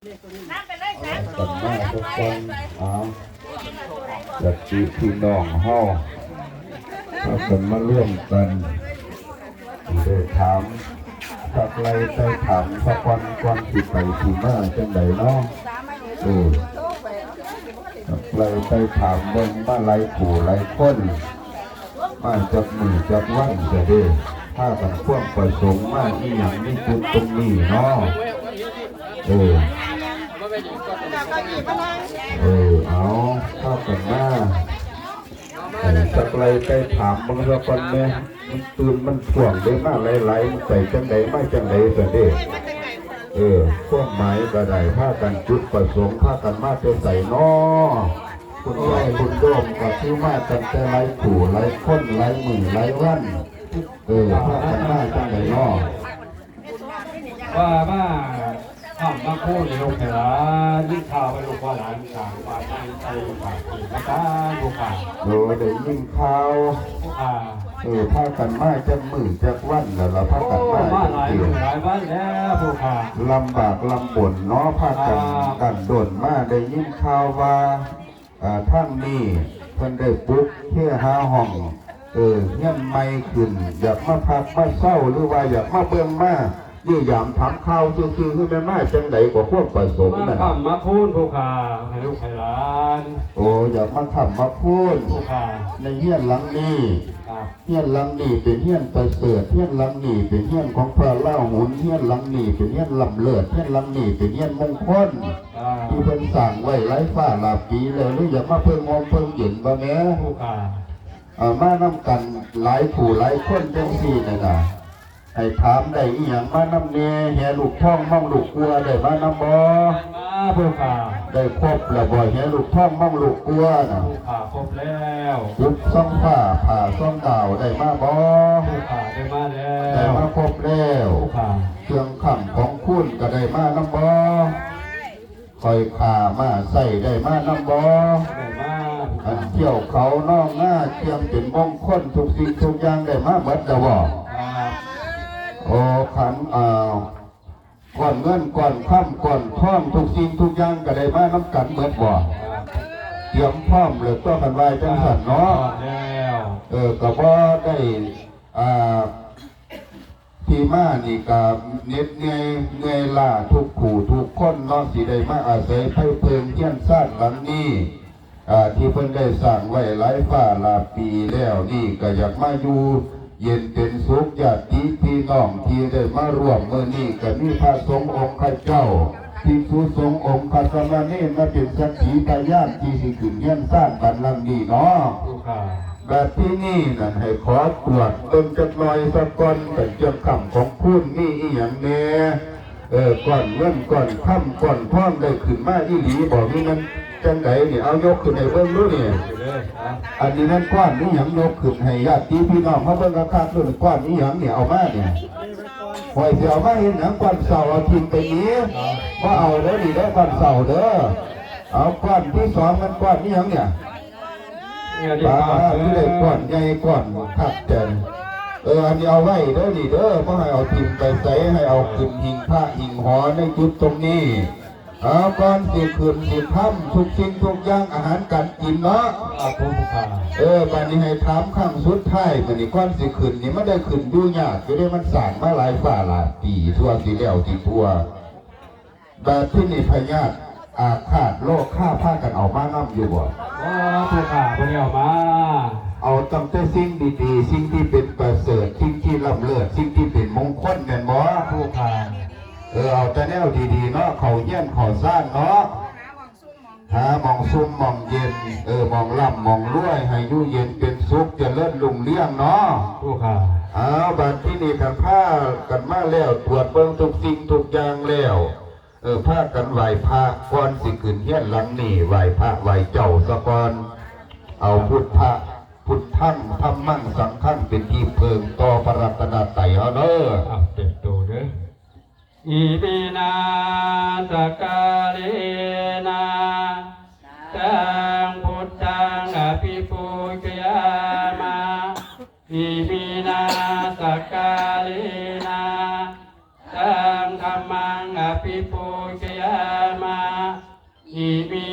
ກັນມາທຸກຄົນ ເອົາ ຍາດຕິພີ່ນ້ອງເຮົາ ພາກັນມາລວມກັນ ໄດ້ຖາມ ສັກໄລ່ໄຕ່ຖາມສາກ່ອນ ກ່ອນຊິໄປຊິມາຈັ່ງໃດເນາະ ເອີ ສັກໄລ່ໄຕ່ຖາມເບິ່ງ ມາຫຼາຍຜູ້ຫຼາຍຄົນ ມາຈັກມື້ຈັກວັນຊະເດ້ ພາກັນຄວາມປະສົງມາອີ່ຫຍັງໃນຈຸດຕົງນີ້ເນາະ ເອີ ເອີ ເອົາ ພາກັນມາ ເອີ ສັກໄລ່ໄຕ່ຖາມເບິ່ງຊະກ່ອນແດ່ ມັນຕື່ນມັນຖ້ວງເດ້ ມາຫຼາຍໆ ມັນໄປຈັ່ງໃດ ມາຈັ່ງໃດຊັ້ນເດ້ ເອີ ຄວາມໝາຍກໍໄດ້ ພາກັນຈຸດປະສົງ ພາກັນມາແຕ່ໃສເນາະ? ຄຸນຍາດຄຸນໂຍມກໍຄືມາກັນແຕ່ຫຼາຍຜູ້ຫຼາຍຄົນ ຫຼາຍມື້ຫຼາຍວັນ ເອີ ພາກັນມາຈັ່ງໃດເນາະ? ວ່າມາຄ້ຳມາຄູນໃຫ້ລູກໃຫ້ຫຼານ ຍິນຂ່າວວ່າລູກວ່າຫຼານສ້າງບ້ານໃໝ່ໃສ່ບາດເປັນອາຈານຜູ້ຂ້າ ໂດຍໄດ້ຍິນຂ່າວ ຜູ້ຂ້າ ເອີ ພາກັນມາຈັກມື້ຈັກວັນແລ້ວລະ ພາກັນມາ ໂອ້ ມາຫຼາຍມື້ຫຼາຍວັນແລ້ວຜູ້ຂ້າ ລຳບາກລຳບົນເນາະ ພາກັນ ອ່າ ດັນດົນມາ ໄດ້ຍິນຂ່າວວ່າ ເອີ ທາງນີ້ເພິ່ນໄດ້ປຸກເຄຫາຫ້ອງ ເອີ ເຮືອນໃໝ່ຂຶ້ນ ຢາກມາພັກມາເຊົາ ຫຼືວ່າຢາກມາເບິ່ງມາຢ້ຽມຢາມຖາມຂ່າວຊື່ໆ ຄືແມ່ນມາຈັ່ງໃດກໍຄວາມປະສົງນັ້ນ ມາຄ້ຳມາຄູນຜູ້ຂ້າ ໃຫ້ລູກໃຫ້ຫຼານ ໂອ້ ຢາກມາຄ້ຳມາຄູນ ຜູ້ຂ້າ ໃນເຮືອນຫຼັງນີ້ ເຮືອນຫຼັງນີ້ເປັນເຮືອນປະເສີດ ເຮືອນຫຼັງນີ້ເປັນເຮືອນຂອງພະລາຫຸນ ເຮືອນຫຼັງນີ້ເປັນເຮືອນລ້ຳເລີດ ເຮືອນຫຼັງນີ້ເປັນເຮືອນມົງຄົນ ທີ່ເພິ່ນສ້າງໄວ້ຫຼາຍຟ້າຫຼາຍປີແລ້ວ ຫຼືຢາກມາເພິ່ງຮົ່ມເພິ່ງເຢັນບໍ່ແມ່? ເອີ ມານຳກັນຫຼາຍຜູ້ຫຼາຍຄົນຈັ່ງຊີ້ນັ້ນນະ ໃຫ້ຖາມໄດ້ອີ່ຫຍັງມານຳແດ່ ແຫ່ລູກທອງມອງລູກກົວໄດ້ມານຳບໍ່? ມາຜູ້ຂ້າ ໄດ້ຄົບແລ້ວບໍ່ ແຫ່ລູກທອງມອງລູກກົວນະ? ຜູ້ຂ້າຄົບແລ້ວ ກຸບຊອງຟ້າ ຜ້າຊອງດາວໄດ້ມາບໍ່? ຜູ້ຂ້າໄດ້ມາແລ້ວ ໄດ້ມາຄົບແລ້ວ ຜູ້ຂ້າ ເຄື່ອງຄ້ຳຂອງຄູນກໍໄດ້ມານຳບໍ່? ຂ້ອຍຂ້າມາໃຊ້ໄດ້ມານຳບໍ່? ໄດ້ມາ ອັນກ່ຽວເຂົ້ານອງນາ ເຄື່ອງເປັນມົງຄົນ ທຸກສິ່ງທຸກຢ່າງໄດ້ມາເໝິດແລ້ວບໍ່? ໂອ ຂັນ ເອົາ ກ້ອນເງິນກ້ອນຄຳກ້ອນທອງ ທຸກສິ່ງທຸກຢ່າງກໍໄດ້ມານຳກັນເໝິດບໍ່? ຕຽມພ້ອມແລ້ວຕົວະ ຄັນວ່າຈັ່ງຊັ້ນເນາະ ເອີ ກໍບໍ່ໄດ້ ອ່າ ທີ່ມານີ້ກະເໜັດເມື່ອຍເມື່ອຍລ້າທຸກຜູ້ທຸກຄົນເນາະ ຊິໄດ້ມາອາໄສໄພເພິ່ງເຮືອນຊານຫຼັງນີ້ ເອີ ທີ່ເພິ່ນໄດ້ສ້າງໄວ້ຫຼາຍຟ້າຫຼາຍປີແລ້ວນີ້ ກະຢາກມາຢູ່ເຢັນເປັນສຸກ ຍາດຕິພີ່ນ້ອງທີ່ໄດ້ມາຮ່ວມມື້ນີ້ ກະມີພະສົງອົງຄະເຈົ້າ ພິກຂຸສົງອົງຄະສາມະເນນ ມາເປັນສັກຂີພະຍານທີ່ຊິຂຶ້ນເຮືອນຊານບ້ານຫຼັງນີ້ເນາະ. ບາດທີນີ້ນັ້ນ ໃຫ້ຂໍກວດເບິ່ງຈັກໜ່ອຍສາກ່ອນ ເຄື່ອງຄ້ຳຂອງຄູນມີອີ່ຫຍັງແດ່? ເອີ ກ້ອນເງິນກ້ອນຄຳກ້ອນທອງໄດ້ຂຶ້ນມາອີ່ຫຼີບໍ່ ຫຼືມັນຈັ່ງໃດນີ້? ເອົາຍົກຂຶ້ນໃຫ້ເບິ່ງດູນີ້. ອັນນີ້ແມ່ນກ້ອນອີ່ຫຍັງ? ຍົກຂຶ້ນໃຫ້ຍາດຕິພີ່ນ້ອງເຮົາເບິ່ງຄັກໆດູ ກ້ອນອີ່ຫຍັງນີ້ ເອົາມານີ້? ຂ້ອຍຊິເອົາມາເຮັດຫຍັງ? ກ້ອນເຊົາເອົາຖິ້ມໄປອີກ ບໍ່ເອົາເດີນີ້ເດີ ກ້ອນເຊົາເດີ. ເອົາ ກ້ອນທີສອງແມ່ນກ້ອນອີ່ຫຍັງນີ້? ປາດ ຄືໄດ້ກ້ອນໃຫຍ່ກ້ອນຄັກແທ້. ເອີ ອັນນີ້ເອົາໄວ້ເດີນີ້ເດີ ບໍ່ໃຫ້ເອົາຖິ້ມໄປໃສ ໃຫ້ເອົາຂຶ້ນຫິ້ງພະຫິ້ງຫໍໃນຈຸດຕົງນີ້. ເອົາ ກ່ອນຊິຂຶ້ນຊິຄຳ ທຸກສິ່ງທຸກຢ່າງ ອາຫານການກິນເນາະ. ເອີ ບາດນີ້ໃຫ້ຖາມຄັ້ງສຸດທ້າຍ ບາດນີ້ກ່ອນຊິຂຶ້ນນີ້ ມັນໄດ້ຂຶ້ນຢູ່ຍາກຢູ່ເດ້ ມັນສ້າງມາຫຼາຍຟ້າຫຼາຍປີ ຊົ່ວຊິແລ້ວຊິທົ່ວ. ບາດທີນີ້ພະຍາດອາຄາດໂລຄາພາກັນເອົາມານຳຢູ່ບໍ່? ບໍ່ ຜູ້ຂ້າ ບໍ່ໄດ້ເອົາມາ. ເອົາຕັ້ງແຕ່ສິ່ງດີໆ ສິ່ງທີ່ເປັນປະເສີດ ສິ່ງທີ່ລ້ຳເລີດ ສິ່ງທີ່ເປັນມົງຄົນແມ່ນບໍ່? ຜູ້ຂ້າ ເອີ ເອົາແຕ່ແນວດີໆເນາະ ເຂົ້າເຮືອນເຂົ້າຊານເນາະ ຫາໝ່ອງຊຸ່ມໝ່ອງເຢັນ ເອີ ໝ່ອງລ່ຳໝ່ອງລວຍ ໃຫ້ຢູ່ເຢັນເປັນສຸກ ຈະເລີນຮຸ່ງເຮືອງເນາະ. ຜູ້ຂ້າ ເອົາ ບາດທີນີ້ຄັນພາກັນມາແລ້ວ ກວດເບິ່ງທຸກສິ່ງທຸກຢ່າງແລ້ວ ເອີ ພາກັນໄຫວ້ພະ ກ່ອນຊິຂຶ້ນເຮືອນຫຼັງນີ້ ໄຫວ້ພະໄຫວ້ເຈົ້າສາກ່ອນ. ເອົາ ພຸດທະ ພຸດທັງ ທຳມັງ ສັງຄັງ ເປັນທີ່ເພິ່ງຕໍ່ພະລັດຕະນະໄຕເຮົາເດີ. ເອົາ ເຕັມໂຕເດີ. ອິມິນາ ສັກກາເລນະ ຕັງ ພຸດທັງ ອະພິປູຈະຍາມະ. ອິມິນາ ສັກກາເລນະ ຕັງ ທຳມັງ ອະພິປູຈະຍາມ ທີ່ມີ